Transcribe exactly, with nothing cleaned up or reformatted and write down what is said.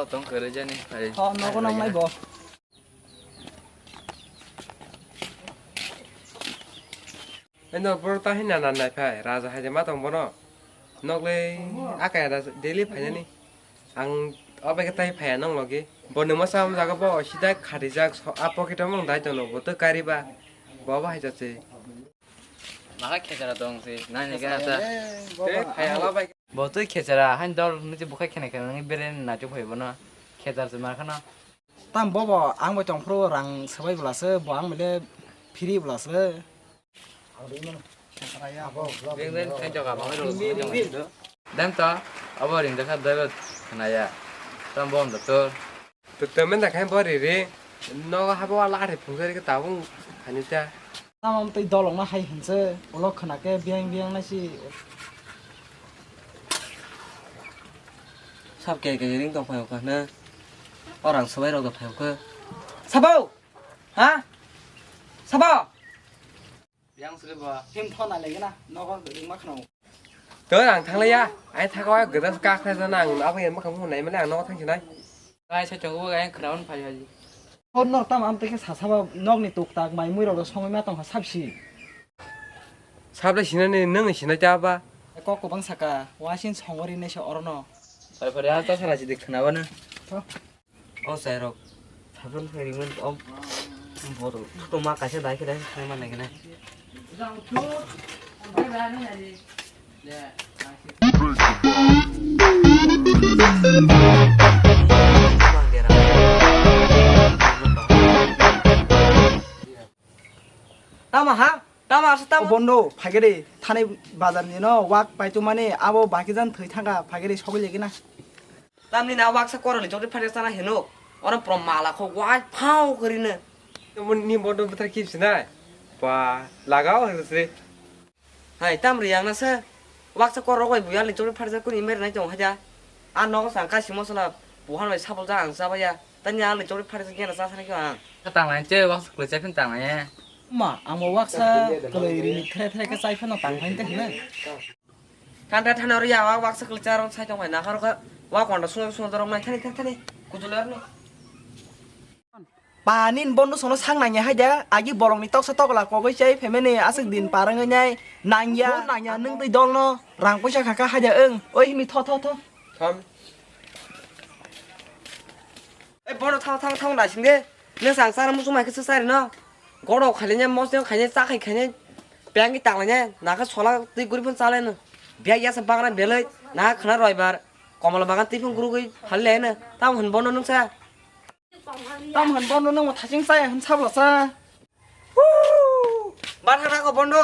Tong kwrwi jani. Ho, nogo nang nai bo. Eno boro ta hina nan nai phai, raja hai ma tong bono. Nok le akaya da daily phainani. Ang obe ke tai phaya nong logi. Bo nungma sam jaga bo sida kharijak so, a pocket o mong dai tono bo to kariba. Bo bo hai jase. Maha khechara tong si, nai ni gana ta. Te phaya la bai. Bo twi khechara, hain dol niti bukhai khene khene nang bere na chu phai bono. Khechar se mar khana. Tam bobo ang bai tongphuru rang swbai bwlase, bo ang bile phiri bwlase. Ring ring khain jaga, bangwi rw ring ring ring. Dem to, abo ring jakha daibo khnaya. Tam bom da tor. To temen da khain bo ri ri. Nogo habo wala are phungsa ri tabung khani ta. Tamo tei dolong na hai hinse, ulo khna ke biang biang na si. Sab ke ke ring tong phai kha na. Orang swbai rok da phai kha. Sabo! Ha? Sabo! Yang sri ba. Him thona lege na, nogo ring ma khna. To ang thanglaiya, ai thago ai gada ka khna jana ang abo yang ma kham nai male ang nogo thang sinai. Ai sa chongo ga yang khraun phai haji. Hor nor tam am teke sasaba nokni tuk tak mai mui rok songwi ma tongkha sabsi. Sabla sinani nang sina cha ba. Kok kobang saka wasin songori ne se orono. Phai phai ha ta sara si dik khna bana. To. O sai rok. Sabun phai ring man om. Bor. To ma kaisa dai khe dai khe ma nai khe nai. Tama ha? Tama asa tama. Bondo, phagere, thani bazar ni no, wak paitu mani, abo baki jan thwi thanga, phagere sogwi legi na. Tamni na waksa koroli chokri phari sana heno. Oro prom mala kho wai phao kori na. Ni bondo butar kip sinai. Pa, lagao hwsri. Hai, tam riyang na sa. Waksa kor rok bai buya le chori pharjak kuni mer nai tong haja. A nogo sang kasi mosla buhan bai sabol ja ang chabaya. Tani a le chori pharjak gena cha sana kyo ang. Tang lai che waksa kle cha phin tang lai. Ma, ang bo waksa kle ri ni thre thre ka chai phano tang phai te hne. Thanda thana ri ya waksa kle cha rong sai tong bai na khar kha. Wa konda sung sung dorong nai thani thani thani. Kujul er ni. Panin bondo sono sak nangya hai da, agi borokni toksa tokla kogwi chai family aswk din parangwi nai nangya, nangya nwng twi dolno rang poisa khaka hai da wng, oi himi tho tho tho. Thom. Ei bono thang thang thang naising de, nwng sang chara muchung mai khe swchari no, godo khailainya mosdeng khailainya chakhai khailainya, pengki tanglaina, nakha sola twi guri phun chalaino, biyang yasa bagra belai, nakha khwna roibar, komla bagan twi phun gurugwi phalilaino, tamo hwn bono nwngsa. Tam hwn bondo nwng thaching chaya hwn sabla cha. Bar thang thang ko bondo.